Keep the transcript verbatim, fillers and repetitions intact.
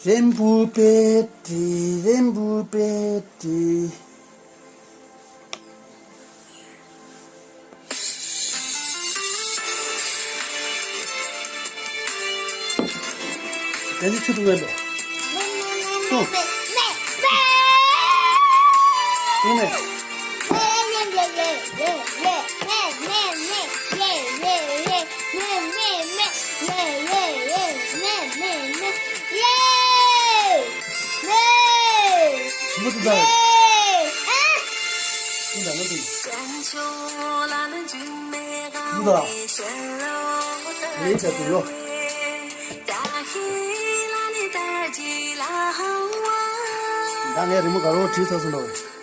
རེན་བུ་པེ་ཏི། རེན་བུ་པེ་ཏི། དེ་ནི་ཆུ་འཐུང་ཡོད་པས། འཐུང་། འཐུང་མེད། མུ་མཐུད་ད། མུ་མཐུད་ད། མུ་མཐུད་ད། ངས་བྱ་དུས་ལོ། ད་ངས་རི་མོ་དགའ་རོགས་བྲིས་ཚར་སོང་ལོ།